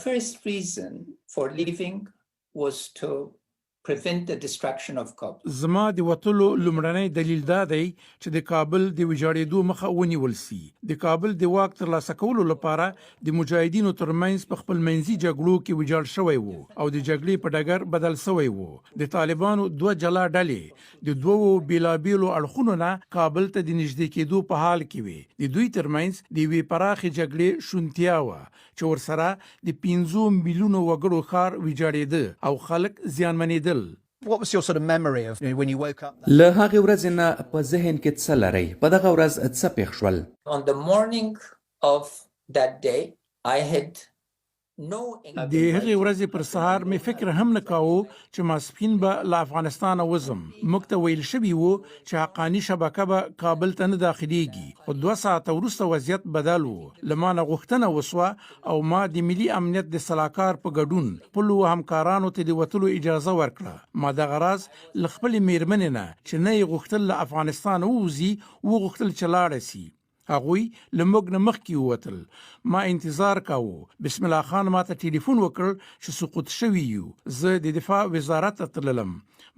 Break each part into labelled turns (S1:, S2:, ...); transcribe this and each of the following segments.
S1: first reason for leaving was to prevent the destruction of Kabul.
S2: زما د وتلو لومړنی دلیل دا دی چې د کابل د ویجاړېدو مخه ونیول سي. د کابل د واک ترلاسه کولو لپاره د مجاهدینو ترمنځ په خپل منځي جګړو کې ویجاړ شوی وو او د جګړې په ډګر بدل شوی وو. د طالبانو دوه جلا ډلې د دوو بیلابیلو اړخونو نه کابل ته د نږدې کېدو په حال کې وې. د دوی ترمنځ د یوې پراخې جګړې شونتیا وه چې ورسره د 5 میلیونو وګړو ښار ویجاړېده او خلک زیانمنېدل.
S3: What was your sort of memory of when you woke up?
S4: له هغې ورځې نه په ذهن کې څه لرئ؟ په دغه ورځ څه پېښ شول؟
S1: On the morning of that day, I had no
S2: د هغې ورځې پر سهار مې فکر هم نه کاوه چې ماسپښین به له افغانستانه وځم. موږ ته ویل شوي وو چې حقاني شبکه به کابل ته نه داخليږي، خو 2 ساعته وروسته وضعیت بدل و. له ما نه غوښتنه وسوه او ما د ملي امنیت د سلاکار په ګډون خپلو همکارانو ته د وتلو اجازه ورکړه. ما دغه راز له خپلې میرمنې نه، چې نه یې غوښتل له افغانستانه ووځي، وغوښتل چې لاړه سي. هغوی له موږ نه مخکې ووتل، ما انتظار کاوه. بسم الله خان ما ته ټلیفون وکړ چې سقوط شوي یو. زه د دفاع وزارت ته تللم.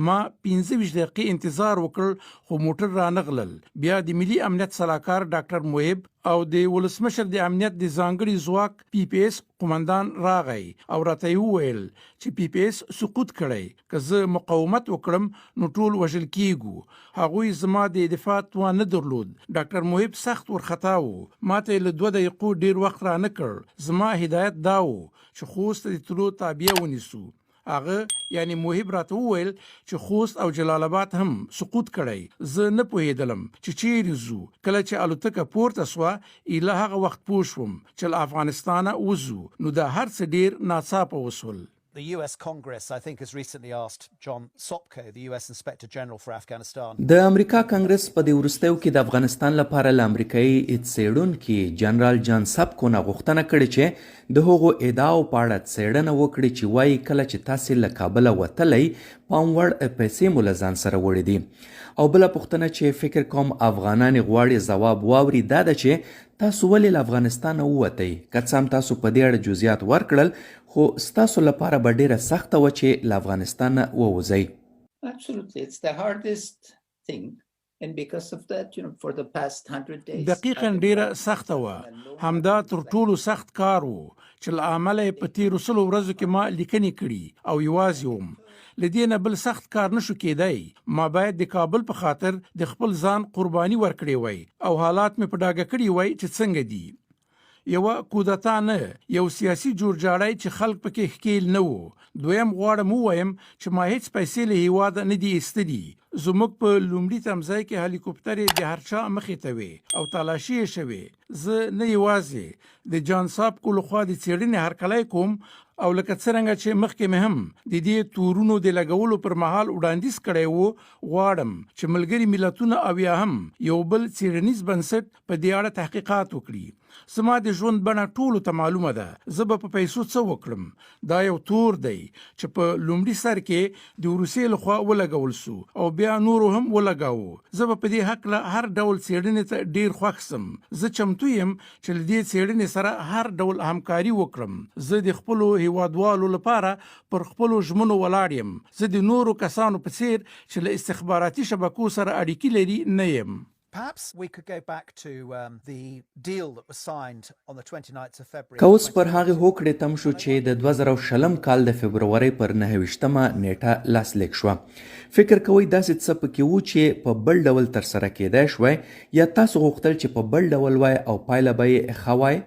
S2: ما 25 دقیقې انتظار وکړ، خو موټر رانغلل. بیا د ملي امنیت سلاکار ډاکټر محب او د ولسمشر د امنیت د ځانګړي ځواک پی پی اس قومندان راغی او راته یې وویل چې پی پی اس سقوط کړی، که زه مقاومت وکړم نو ټول وژل کیږو. هغوی زما د دفاع توان نه درلود. ډاکټر محب سخت ورخطا و، ماته یې له 2 دقیقو ډیر وخت را نه کړ. زما هدایت دا و چې خوست ته د تلو تابیا ونیسو. هغه یعنی محب راته وویل چې خوست او جلال آباد هم سقوط کړی. زه نه پوهېدلم چې چیرې ځو. کله چې الوتکه پورته سوه، ایله هغه وخت پوه شوم چې له افغانستانه وځو. نو دا هر څه ډیر ناڅاپه وسول.
S3: The US Congress, I think, has recently asked John Sopko, the US Inspector General for Afghanistan,
S4: د امریکا کانګرس په دې وروستیو کې د افغانستان لپاره له امریکایي څېړونکي جنرال جان سپکو نه غوښتنه کړې چې د هغو ادعاو په اړه څېړنه وکړي چې وایي کله چې تاسې له کابله وتلی، پام وړ پیسې مو له ځان سره وړي دي. او بله پوښتنه چې فکر کوم افغانان یې غواړي ځواب واوري، دا ده چې تاسو ولې له افغانستانه ووتئ؟ که څه هم تاسو په دې اړه جزئیات ورکړل، خو ستاسو لپاره به ډېره سخته وه چې له افغانستانه ووځئ.
S1: Absolutely. It's the hardest thing. And because of that, for the past 100 days.
S2: دقیقا، ډیره سخته وه. همدا تر ټولو سخت کار و چې له امله یې په تیرو 100 ورځو کې ما لیکنې کړي او یوازې وم. له دې نه بل سخت کار نشو کېدای. ما باید د کابل په خاطر د خپل ځان قرباني ورکړې وای او حالات مې په ډاګه کړي وای چې څنګه دي. یوه کودتا نه، یو سیاسي جوړجاړی چې خلک پکې ښکیل نه وو. دویم، غواړم ووایم چې ما هیڅ پیسې له هیواده نه دي ایستلي. زموږ په لومړي تمځای کې هلیکوپټرې د هر چا مخې ته وې او تالاشي یې شوې. زه نه یوازې د جان ساپکو لخوا د څېړنې هرکلی کوم او لکه څرنګه چې مخکې مې هم د دې تورونو د لګولو پر مهال وړاندیز کړی وو، غواړم چې ملګري ملتونه او یا هم یو بل څېړنیز بنسټ په دې اړه تحقیقات وکړي. زما د ژوند بڼه ټولو ته معلومه ده. زه به په پیسو څه وکړم؟ دا یو تور دی چې په لومړي سر کې د روسیې لخوا ولګول سو او بیا نورو هم ولګاوه. زه به په دې هکله هر ډول څېړنې ته ډیر خوښ سم. زه چمتو یم چې له دې څېړنې سره هر ډول همکاري وکړم. زه د خپلو هیوادوالو لپاره پر خپلو ژمنو ولاړ یم. زه د نورو کسانو په څیر چې له استخباراتي شبکو سره اړیکې لري نه یم.
S3: Perhaps we could go back to the deal that was signed on the 29th of February.
S4: که اوس پر هغې هوکړې تم شو چې د 2020 کال د فبرورۍ پر 29مه نیټه لاسلیک شوه، فکر کوئ داسې څه پکې وو چې په بل ډول ترسره کېدای شوای، یا تاسو غوښتل چې په بل ډول وای او پایله به یې ښه وای؟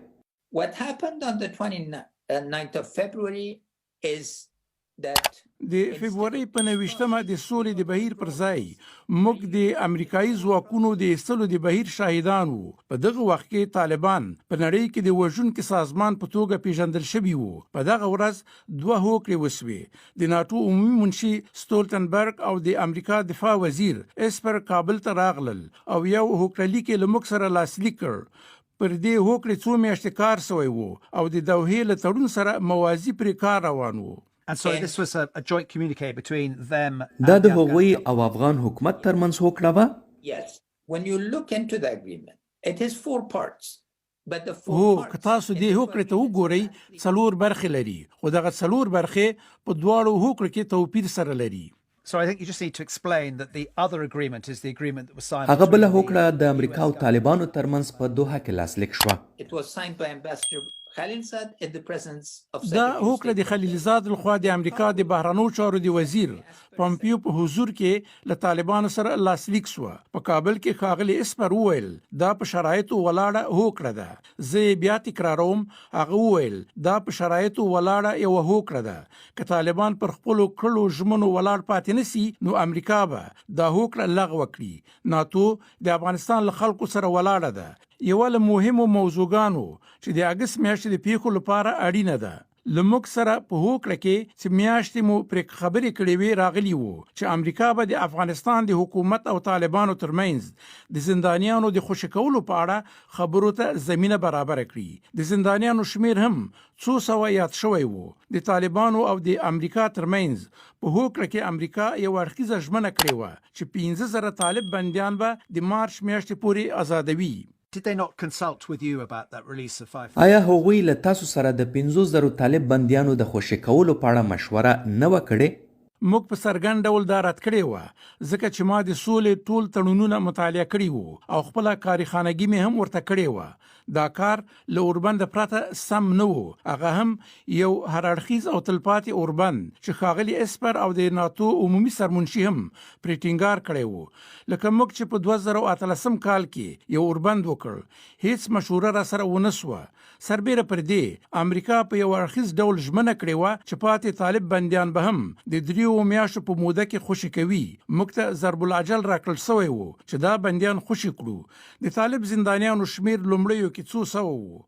S1: What happened on the 29th of February is that
S2: د فبرورۍ په 29مه د سولې د بهیر پر ځای موږ د امریکایي ځواکونو د ایستلو د بهیر شاهدان وو. په دغه وخت کې طالبان په نړۍ کې د وژونکي سازمان په توګه پیژندل شوي وو. په دغه ورځ دوه هوکړې وسوې. د ناتو عمومي منشي ستولتنبرګ او د امریکا دفاع وزیر اسپر کابل ته راغلل او یو هوکړه لیک یې له موږ سره لاسلیک کړ. پر دې هوکړې څو میاشتې کار شوی وو او د دوحې له تړون سره موازي پرې کار روان وو.
S3: And so this was a joint communique between them
S4: دا د هغوی او افغان حکومت ترمنځ هوکړه وه؟
S1: Yes. When you look into the agreement, it has four parts.
S2: هو، که تاسو دې هوکړې ته وګورئ، څلور برخې لري، خو دغه څلور برخې په دواړو هوکړو کې توپیر سره لري.
S4: هغه بله هوکړه د امریکا او طالبانو ترمنځ په دوحه کې لاسلیک شوه.
S2: دا هوکړه د خلیلزاد لخوا د امریکا د بهرنیو چارو د وزیر پومپیو په حضور کې له طالبانو سره لاسلیک شوه. په کابل کې ښاغلي اسپر وویل، دا په شرایطو ولاړه هوکړه ده. زه یې بیا تکراروم، هغه وویل، دا په شرایطو ولاړه یوه هوکړه ده. که طالبان پر خپلو کړو ژمنو ولاړ پاتې نه شي، نو امریکا به دا هوکړه لغوه کړي. ناتو د افغانستان له خلکو سره ولاړه ده. یوه له مهمو موضوعګانو چې د اګست میاشتې د پیښو لپاره اړینه ده، له موږ سره په هوکړه کې چې میاشتې مو پرې خبرې کړې وې راغلي وو چې امریکا به د افغانستان د حکومت او طالبانو ترمنځ د زندانیانو د خوشې کولو په اړه خبرو ته زمینه برابره کړي. د زندانیانو شمېر هم څو سوه یاد شوی وو. د طالبانو او د امریکا ترمنځ په هوکړه کې امریکا یو اړخیزه ژمنه کړې وه چې 5000 طالب بندیان به د مارچ میاشتې پورې ازادوي.
S4: آیا هغوی له تاسو سره د پنځو زرو طالب بندیانو د خوشې کولو په اړه مشوره نه وه کړې؟
S2: موږ په څرګند ډول دا رد کړې وه، ځکه چې ما د سولې ټول تړونونه مطالعه کړي وو او خپله کاري خانګي مې هم ورته کړې وه. دا کار له اوربند پرته سم نه و، هغه هم یو هر اړخیز او تلپاتې اوربند چې ښاغلي اسپر او د ناتو عمومي سرمنشي هم پرې ټینګار کړی و. لکه موږ چې په 2018 کال کې یو اوربند وکړ، هیڅ مشوره راسره ونه شوه. سربېره پر دې، امریکا په یو اړخیز ډول ژمنه کړې وه چې پاتې طالب بندیان به هم د دریو میاشتو په موده کې خوشې کوي. موږ ته ضرب الاجل راکړل شوی و چې دا بندیان خوشې کړو. د طالب زندانیانو شمېر لومړیو کې څو سوه وو.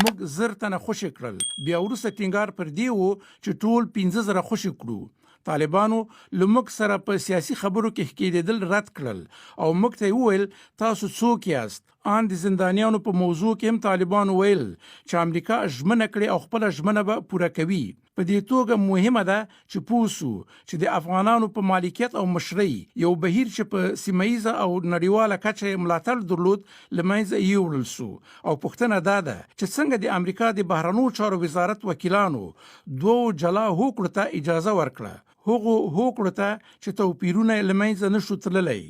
S2: موږ 1000 تنه خوشې کړل. بیا وروسته ټینګار پر دې و چې ټول 5000 خوشې کړو. طالبانو له موږ سره په سیاسي خبرو کې ښکېلېدل رد کړل او موږ ته یې وویل، تاسو څوک یاست؟ آن د زندانیانو په موضوع کې هم طالبانو ویل چې امریکا ژمنه کړې او خپله ژمنه به پوره کوي. په دې توګه مهمه ده چې پوه سو چې د افغانانو په مالکیت او مشرۍ یو بهیر چې په سیمه ییزه او نړیواله کچه یې ملاتړ درلود له منځه یوړل سو او پوښتنه دا ده چې څنګه د امریکا د بهرنیو چارو وزارت وکیلانو دوو جلا هوکړو ته اجازه ورکړه، هغو هوکړو ته چې توپیرونه یې له منځه نه شو تللی.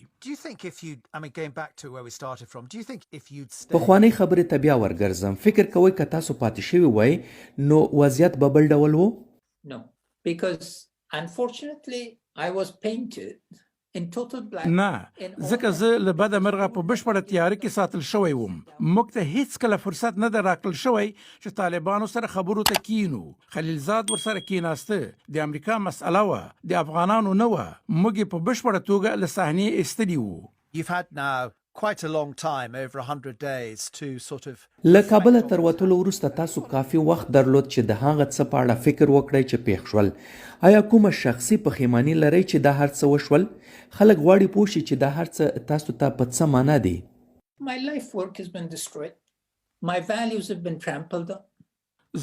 S4: پخوانۍ خبرې ته بیا ورګرځم، فکر کوئ که تاسو پاتې شوي وای نو وضعیت به بل ډول و؟
S2: نه، ځکه زه له بده مرغه په بشپړه تیاره کې ساتل شوی وم. موږ ته هیڅکله فرصت نه دی راکړل شوی چې طالبانو سره خبرو ته کینو. خلیلزاد ورسره کیناسته، د امریکا مسئله وه، د افغانانو نه وه. موږ یې په بشپړه توګه له صحنې ایستلي وو.
S4: له کابله تر وتلو وروسته تاسو کافي وخت درلود چې د هغه څه په اړه فکر وکړئ چې پېښ شول. ایا کومه شخصي پښېماني لرئ چې دا هر څه وشول؟ خلک غواړي پوه شي چې دا هر څه تاسو ته په څه مانا دي؟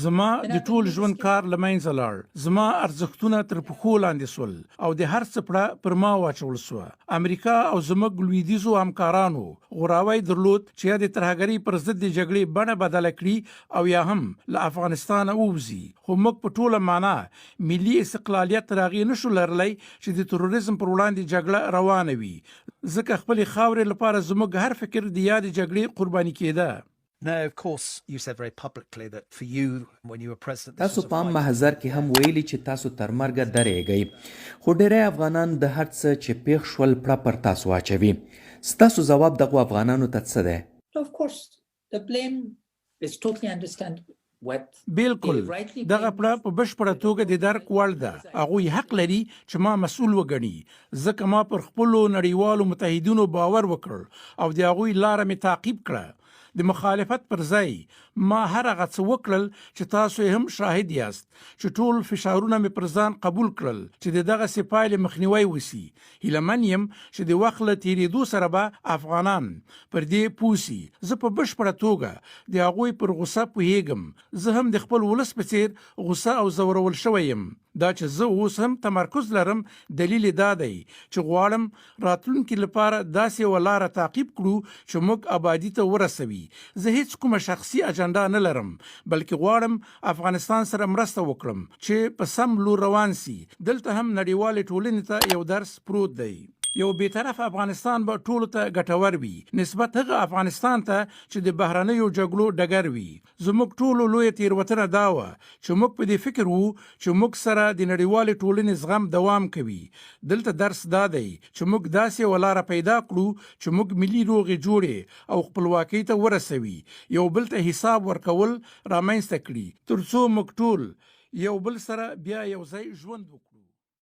S2: زما د ټول ژوند کار له منځه لاړ، زما ارزښتونه تر پښو لاندې شول او د هر څه پړه پر ما واچول شوه. امریکا او زموږ لویدیځو همکارانو غوراوی درلود چې یا د ترهګرۍ پر ضد د جګړې بڼه بدله کړي او یا هم له افغانستانه ووځي، خو موږ په ټوله مانا ملي استقلالیت تر هغې نه شو لرلی چې د تروریزم پر وړاندې جګړه روانه وي، ځکه خپلې خاورې لپاره زموږ هر فکر د یادې جګړې قرباني کېده.
S4: تاسو په عام محضر کې هم ویلي چې تاسو تر مرګه درېږئ، خو ډېری افغانان د هر څه چې پېښ شول پړه پر تاسو اچوي. ستاسو ځواب دغو افغانانو ته څه دی؟
S2: بلکل، دغه پړه په بشپړه توګه د درک وړ ده. هغوی حق لري چې ما مسؤل وګڼي، ځکه ما پر خپلو نړیوالو متحدینو باور وکړ او د هغوی لاره مې تعقیب کړه. د مخالفت پر ځای ما هر هغه څه وکړل چې تاسو یې هم شاهد یاست چې ټول فشارونه مې پر ځان قبول کړل چې د دغسې پایلې مخنیوی وشي. هیله من یم چې د وخت له تېرېدو سره به افغانان پر دې پوه شي. زه په بشپړه توګه د هغوی پر غوسه پوهېږم. زه هم د خپل ولس په څېر غوسه او ځورول شوی یم. دا چې زه اوس هم تمرکز لرم، دلیل یې دا دی چې غواړم راتلونکي لپاره داسې یوه لاره تعقیب کړو چې موږ ابادي ته ورسوي. زه هیڅ کومه شخصي اجنډا نه لرم، بلکې غواړم افغانستان سره مرسته وکړم چې په سم لور روان سي. دلته هم نړیوالې ټولنې ته یو درس پروت دی. یو بې طرفه افغانستان به ټولو ته ګټور وي، نسبت هغه افغانستان ته چې د بهرنیو جګړو ډګر وي. زموږ ټولو لویه تېروتنه دا وه چې موږ په دې فکر وو چې موږ سره د نړیوالې ټولنې زغم دوام کوي. دلته درس دا دی چې موږ داسې یوه لاره پیدا کړو چې موږ ملي روغې جوړې او خپلواکۍ ته ورسوي، یو بل ته حساب ورکول رامنځته کړي، ترڅو موږ ټول یو بل سره بیا یو ځای ژوند وکړو.